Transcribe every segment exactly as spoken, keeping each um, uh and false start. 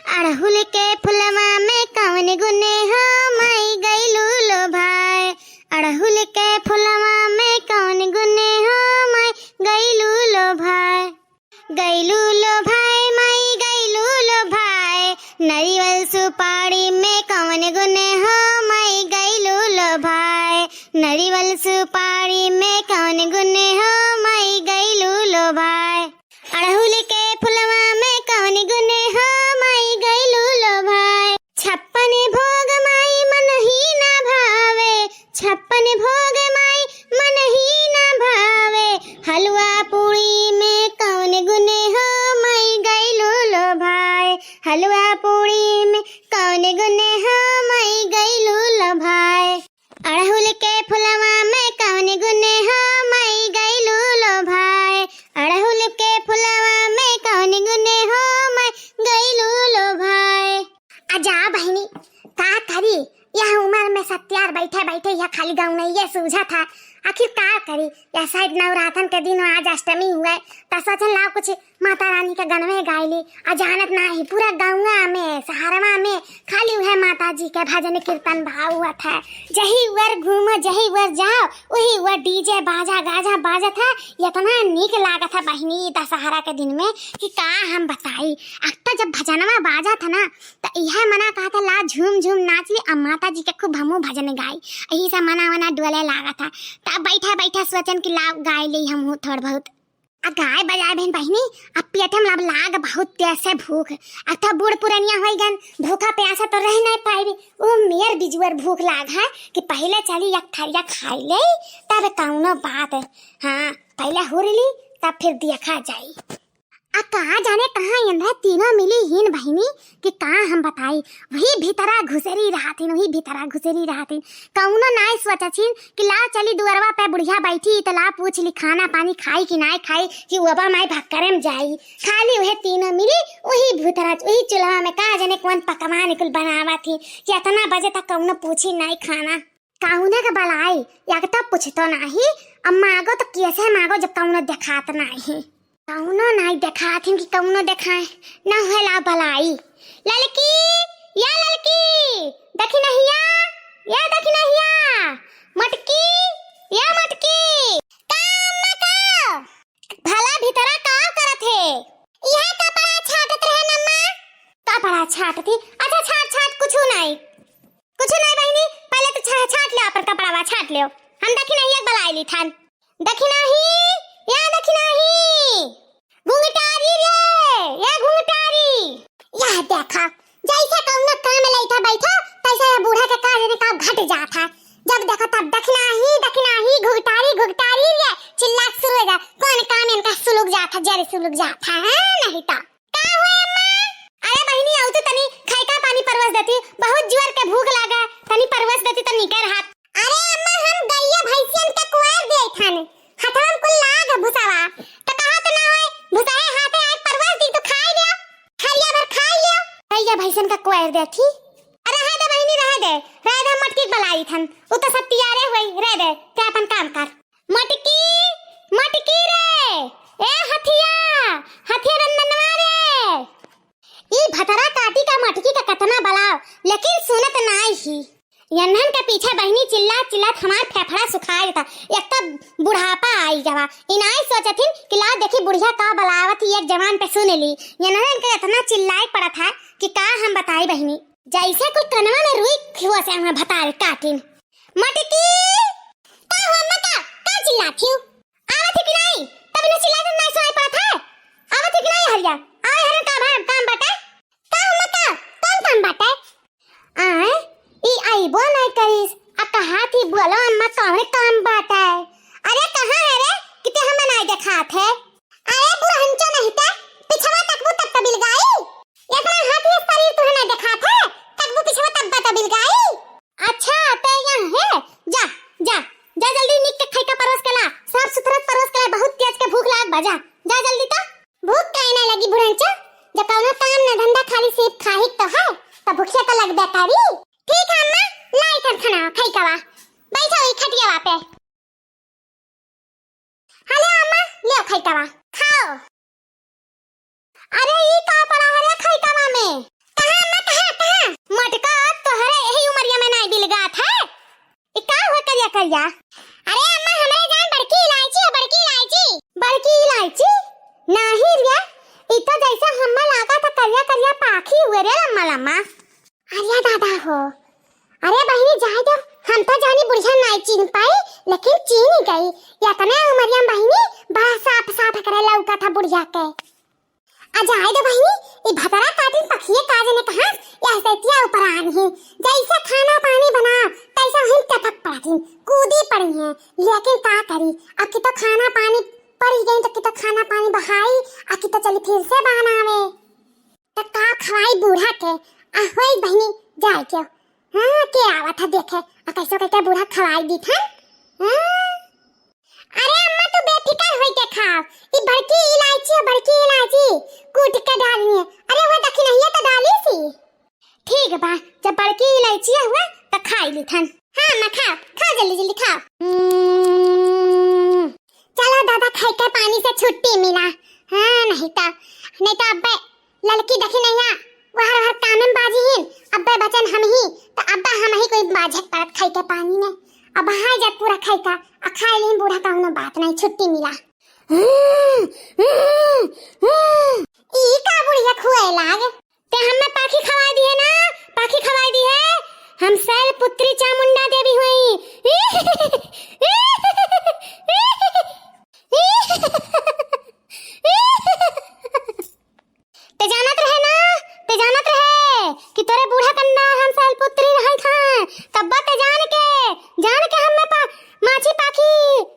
अड़हुल के फुलवा में कौन गुने हो माई गइलू लो भाई। अड़हुल के फुलवा में कौन गुने हो माई गइलू लो भाई। गइलू लो भाई माई गइलू लो भाई। नरियल सुपारी में कौन गुने हो माई गइलू लो भाई। नरियल सुपारी में कौन गुने हो माई गइलू लो भाई। अड़हुल के फुलवा में कौन गुने हो माई गइलू लो भाई। छप्पन भोग माई मन ही ना भावे। छप्पन भोग माई मन ही ना भावे। हलवा पूड़ी में कौन गुने हो माई गइलू लो भाई। हलवा पूड़ी में कौन गुने हो माई गइलू लो भाई। अड़हुल के फुलवा में कौन गुने हो माई गइलू लो भाई। अड़हुल के फुलवा में कौन गुने हो माई गइलू लो भाई। आ जा बहिनी, का करी, यह उमर में सत्यार बैठे बैठे यह खाली गौनइये सूझत है। आखिर का करी, यह साइड नवरातन के दिन आज अष्टमी हुए, त सोचन लाओ कुछ माता रानी के गनवे गाइली। आ जानत नाही, पूरा गौवा में, सहरवा में खाली उहे माता जी के भजन कीर्तन भाव हुआ था। जही वर घूमो, जही वर जाओ, वही वर डीजे बाजा गाजा बाजत है। इतना नीक लागत है बहिनी दशहरा के दिन में कि का हम बताई। अब तो जब भजनवा बाजत है ना, त इहे मना कहत है ला झूम झूम नाच ली, आ माता जी के खूब हमहू भजन गाई। यही से मना वना डोले लागत है। तब बैठा बैठा सोचन कि ला गाई ली हमहू थोड़ बहुत। आ गाय बजाय बहन बहिनी, अब पेट में अब लाग बहुत तेज से भूख। अब तो बूढ़ पुरनिया होई गन, भूखा प्यासा तो रह नहीं पाई। वो मेर बिजुअर भूख लाग है कि पहले चली एक थरिया खाई ले, तब कौनो बात। हाँ, पहले हुर ली, तब फिर देखा जाई। आ कहाँ जाने कहाँ इन्हें तीनों मिली हीन बहिनी कि का हम बताई। वही भीतरा घुसरी रहतिन, वही भीतरा घुसरी रहतिन। कौनो नाय सोचथिन कि लाओ चली दुअरवा पे बुढ़िया बैठी, त लाओ पूछ ली खाना पानी खाई कि नाय खाई, कि ओबा माई भक्करे में जाई। खाली वही तीनों मिली, वही भीतरा, वही चूल्हा में का जाने कौन पकवान कुल बनावा थी कि इतना बजे तक कौनो पूछी नाय खाना। कौनो के बलाई, या के तब पूछतो नाही, अब मागो तो कैसे मागो जब कौनो देखात नाही। कौनो नाई देखात हिन कि कौनो देखाए, ना होला बलाई। ललकी, या ललकी, दखिनहिया, या दखिनहिया, मटकी, या मटकी। का अम्मा का? भला भीतरा का करत हे? यह कपड़ा छाटत रहे न अम्मा। कपड़ा छाटत ही? अच्छा छाट छाट, कुछु नाई। कुछ नहीं बहिनी, पहले तो छा-, छाट लेव अपन कपड़ावा, छाट लेव। हम दखिनहिया के बलाई ली थान। दखिनही, या दखिनही। घुंघटारी रे, या घुंघटारी। यह देखा, जैसे कौनो काम में लइका बैठा, तैसे ये बूढ़ा के का जाने का घट जात है। जब देखो तब दखिनही, दखिनही, घुंघटारी, घुंघटारी रे, चिल्ला के शुरू हो जा। कौन काम इनका सुलुक जात है, जरे सुलुक जात है, हैं? नहीं तो। का हुए अम्मा? अरे बहिनी, आऊ तो तनी खैका पानी परवस देती, बहुत जोर के भूख लागा, तनी परवस देती तो निकर हाथ। अरे अम्मा, हम गइया भैंसियन के कुआर देत हन, हथवा में कुल लाग भुसावा, तो कहा तो ना होए, भुसाए हाथे आज परवस दी तो खाई लियो, थरिया भर खाई लियो। गइया भैंसियन के कुआर देती। अरे रहे दे बहिनी, रहे दे, रहे दे, मटकी के बलाई थन, उ तो सब तैयारे हुई, रहे दे, ते अपन काम कर। मटकी, मटकी रे, ए हथिया, हथिया रंदनवा रे। ई भतरा काटी का मटकी का कतना बलाव, लेकिन सुनत नाई ही। यन्हन के पीछे बहिनी चिल्ला चिल्लात हमार फेफड़ा सुखाई देता। एक तो बुढ़ापा आई गवा, इनाई सोचथिन कि ला देखी बुढ़िया का बलावत ही, एक जवान पे सुन ली। यन्हन के इतना चिल्लाई पड़त है कि का हम बताई बहिनी। जैसे कुल कनवा में रुई खियो से हमार भतार काटिन। मटकी, का हुआ अम्मा का? का चिल्लात हियो? आवत ही कि नाई? तब इन्हें चिल्लात नाई सुनाई पड़त है? आवत ही कि नाई हरिया? आए हरन का भा-, काम बाटे? का अम्मा का? कौन काम बाटे? आए, ई आइबो नाई करिस। आ कहा थी बोलो अम्मा कौन काम बाटे? अरे कहाँ है रे? किते हमें नाई देखात है? अरे बुढ़ंचो नहीं ते, पिछवा तकबू तब तो बिलगाई। इतना हाथी शरीर तुहे नाई देखात है, तकबू पिछवा तब तो बिलगाई। अच्छा, ते यहाँ है? जा, जा, जा जल्दी निक के खैका परोस के ला, साफ सुथरा परोस के ला, बहुत तेज के भूख लाग बा, जा, जा जल्दी तो। भूख काहे ना लगी बुढ़ंचो, जब कौनो काम ना धंधा खाली सिर्फ खाही तो है, तो भूखिया तो लगबे करी। ठीक है अम्मा, लाई कर खाना खैकावा, बैठो ई खटियावा पे। हेलो अम्मा, लियो खैकावा, खाओ। अरे ई का पड़ा है रे खैकावा में? का जा। अरे अम्मा, हमरे जान बड़की इलायची है, बड़की इलायची। बड़की इलायची? नाही रे, ई तो जैसे हम्मे लागा था करिया करिया पाखी हुए रे लम्मा लम्मा। अरे दादा हो, अरे बहिनी जाए दो, हम तो जानी बुढ़िया नाई चीन पाई, लेकिन चीन गई। इतने उमरिया में बहिनी बड़ा साफ साफ करे लौका था बुढ़िया के। आ जाए दो बहिनी, ई भतरा काटिन पखिए का जने कहाँ, यह सैतिया ऊपर आन ही। जैसे खाना पानी बना, तैसा हम टपक पड़तिन, कूदी पड़ी हैं। लेकिन का करी, अब की तो खाना पानी पड़ी गई, तो की तो खाना पानी बहाई, अब की तो चली फिर से बनावे। तो का खवाई बूढ़ा के, आ होई बहिनी जाए के। हाँ, के आवत है देखे, आ कैसो कैसे बूढ़ा खवाई दी था। हाँ। अरे अम्मा, तू बेफिकर होई के खाओ। ई बड़की इलायची है, बड़की इलायची कूट के डालनी है। अरे वो दखिनहिया तो डाली सी। ठीक बा, जब बड़की इलायची हुआ तो खाई ली थन। हाँ अम्मा, खाओ, खाओ, जल्दी जल्दी खाओ। हम्म, चलो दादा, खाई के पानी से छुट्टी मिला। हाँ, नहीं तो, नहीं तो अब्बे ललकी दखिनहिया वहर वहर कामे में बाजी हिन, अब्बे बचन हम ही, तो अब्बा हम ही कोई बाझे पड़त खाई के पानी में। अब हाय जात पूरा खाई का, आ खाई लीन बूढ़ा, कौनो बात नहीं, छुट्टी मिला। ई का बुढ़िया खुए लाग? ते हमें पाखी खवाई दी है ना, पाखी खवाई दी है। हम शैलपुत्री चामुंडा देवी हुई। ते जानत रहे ना, ते जानत रहे कि तोरे बूढ़ा कन्ना हम शैलपुत्री रहत हैं, तब्बा ते जान के, जान के हमें पा-, माछी पाखी,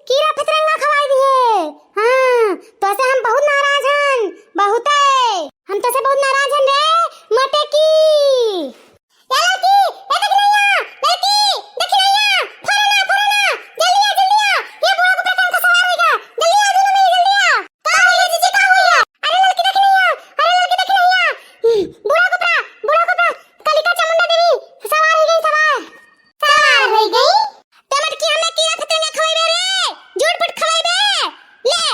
कीड़ा फतिरंगा खवाई दिए। हाँ, तो से हम बहुत नाराज हन, बहुते। हम तो से बहुत नाराज हन रे, मटकी। ए लड़की, ए दखिनहिया, लड़की, दखिनहिया, फोरो ना, फोरो ना, जल्दी आ, जल्दी आ, ये बूढ़ा कुपरा टंका सवार होइगा, जल्दी आ, दोनों में जल्दी आ। का होइगा जीजी, का होइगा? अरे लड़की दखिनहिया, अरे लड़की दखिनहिया, हम्म, बूढ़ा कुपरा, बूढ़ा कुपरा, कालिका चामुंडा देवी सवार होइगी, सवार, सवार होइगी। ते मटकी हमें कीड़ा फतिरंगा खवाइबे रे, झूठ फूट खवाइबे, ले।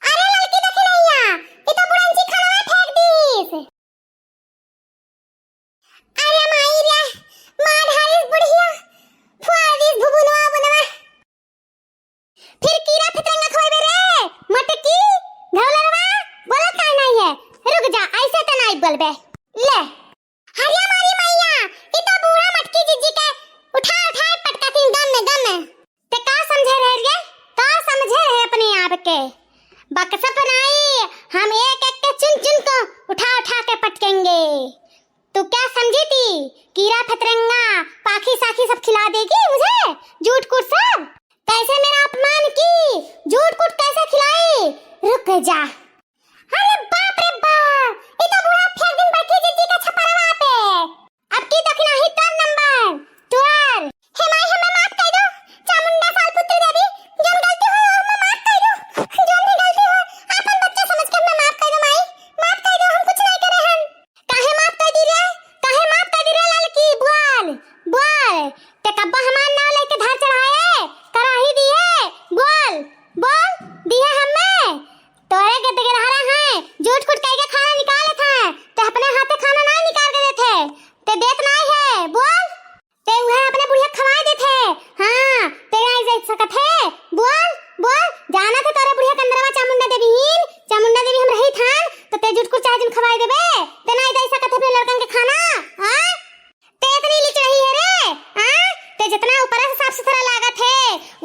अरे लड़की दखिनहिया, ई तो बुढ़ंची खाना में फेंक दीस। अरे माई रे, मार ढारिस बुढ़िया, फुआ दीस भुभुनवा बुनवा। फिर कीड़ा फतिरंगा खवाइबे रे, मटकी, घौलरवा, बोला काहे नहीं है? रुक जा, ऐसे तो नहीं बोलबे। ले। हरिया मारी मैया, ई तो बूढ़ा मटकी जीजी के उठा उठा पटका थी गम में, गम में। ते का समझे रहे रे? का समझे रहे अपने आप के? बकसत नाई, हम एक एक के चुन चुन को उठा उठा के पटकेंगे। तू क्या समझी थी? कीड़ा फतिरंगा, पाखी साखी सब खिला देगी मुझे? झूठ कूट सब? कैसे मेरा अपमान की? झूठ कूट कैसे खिलाई? रुक जा। अरे बाप रे बाप, ई तो बूढ़ा फेंक दिन बड़की जीजी के छपरवा पे। अब की दखिनही टर्न नंबर ट्वेल्व। हे माई, हमें माफ कर दो, चामुंडा सालपुत्री देवी, जौन गलती हो, हमें माफ कर दो, जौन भी गलती हो, आपन बच्चा समझ के हमें माफ कर दो माई, माफ कर दो, हम कुछ नहीं करे हन। काहे माफ कर दी रे, काहे माफ कर दी रे ललकी, बोल, बोल, ते कब्बो हमार नाव लेके धार चढ़ाए, कराही दिए, बोल, बोल, दिए हमें। तोरे के देखे रहा है, झूठ कुट कह के खाना निकाले थे, ते अपने हाथे खाना ना निकाल के देते, ते देत नाई है, बोल। ते उहे अपने बुढ़िया खवाए देते, हाँ, ते नाई दे सकत है, बोल, बोल, जाना थे तोरे बुढ़िया कंदरवा चामुंडा देवी हीन, चामुंडा देवी हम रही थान, तो ते झूठ कुट चाहे दिन खवाए देबे, ते नाई दे सकत है अपने लड़कन के खाना, हाँ? ते इतनी लिचड़ही है रे, हाँ? ते जितना ऊपर से साफ सुथरा लागत है,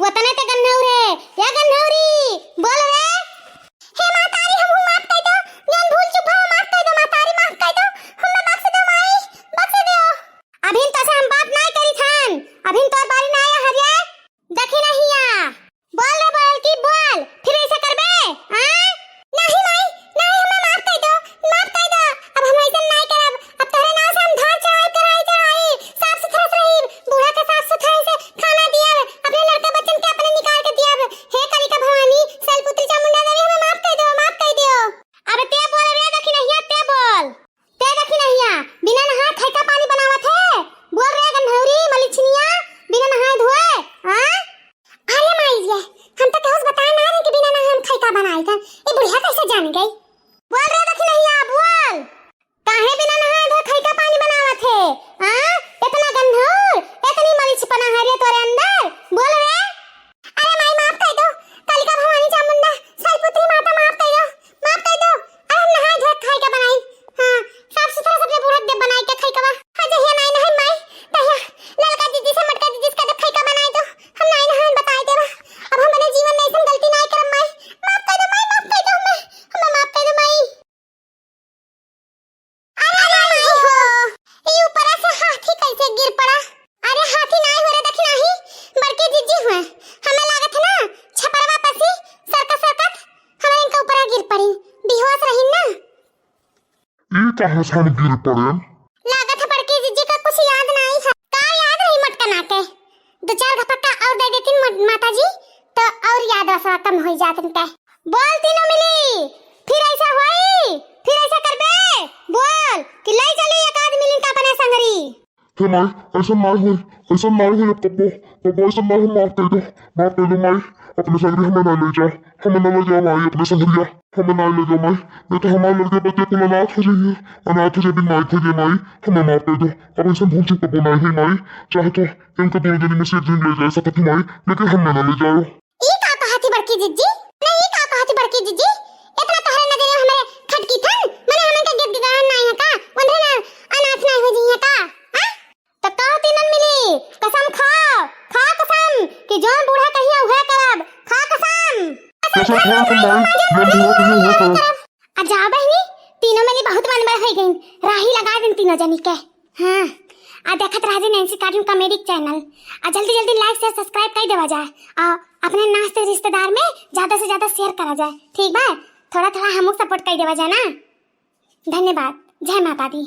वतने ते गन्हौर है। या गन्हौरी, बोल रे। हे मातारी, हमहू माफ कर दो, जौन भूल चूक भवा माफ कर दो, मातारी माफ कर दो, हमें बख्श दो माई, बख्श दो। अभिन तो से हम बात नाय करी थन, अभिन तोर बारी ना आया हरिये, दखिनहिया। बोल रे बोल की बोल, फिर ऐसा करबे, हाँ? नहीं माई, नहीं, हमें माफ कर दो, माफ कर दो, अब हम ऐसा नाय करब, अब तोहरे नाव से हम कहाँ से हम गिर पड़े? लागत है बड़की जिज्जी का कुछ याद नाहीं है। का याद रही मोटकना के? दो चार घपक्का और दे देती मो-, माता जी, तो और याद रसवा कम होई जात इनका। बोल तीनों मिली, फिर ऐसा होई, फिर ऐसा करबे? बोल कि ले चली एक आध मिली का अपने संगरी। हे माई, ऐसा ना होई, ऐसा ना होई अब कब्बो, कब्बो ऐसा ना हो, माफ कर दो, माफ कर दो माई, अपने संगरी हमें ना ले जाओ, हमें ना ले जाओ माई, अपने संगरिया, हमें ना ले जाओ माई, नहीं तो हमारे लड़के बच्चे कुल अनाथ हो जाइए, अनाथ हो जाए, माई हो जाए माई, हमें माफ कर दो, अब ऐसा भूल चूक कब्बो ना होई माई, चाहे तो इनका दोनों जनी में से एक जनी ले जाए सकत ही माई, लेकिन हमें ना ले जाओ। ई का कहत ही बड़की जिज्जी? नहीं, ई का कहत ही बड़की जिज्जी? इतना तोहरे नजरे में हमरे खटकी थन? मने हमन के गिद्ध गहन नाहीं है का? उन्हें ना अनाथ नाहीं हो जइहे का? हाँ? तो कहो तीनन मिली, कसम खाओ, खाओ कसम कि जौन बूढ़ा कहिया उहे करब। खाओ कसम। कसम खाओ कसम माई, जौन बूढ़ा कहिया उहे करब। आ जाओ बहिनी, तीनों मिली बहुत मन बड़ होई गइन, राही लगा दिन तीनों जनी के। हाँ, आ देखत रह जी नैन्सी कार्टून कॉमेडी चैनल। आ जल्दी जल्दी लाइक शेयर सब्सक्राइब कर देवा जाए। आ अपने नाश्ते रिश्तेदार में ज्यादा से ज्यादा शेयर करा जाए, ठीक बा? थोड़ा थोड़ा हमहू सपोर्ट कर देवा जाए ना। धन्यवाद। जय माता दी।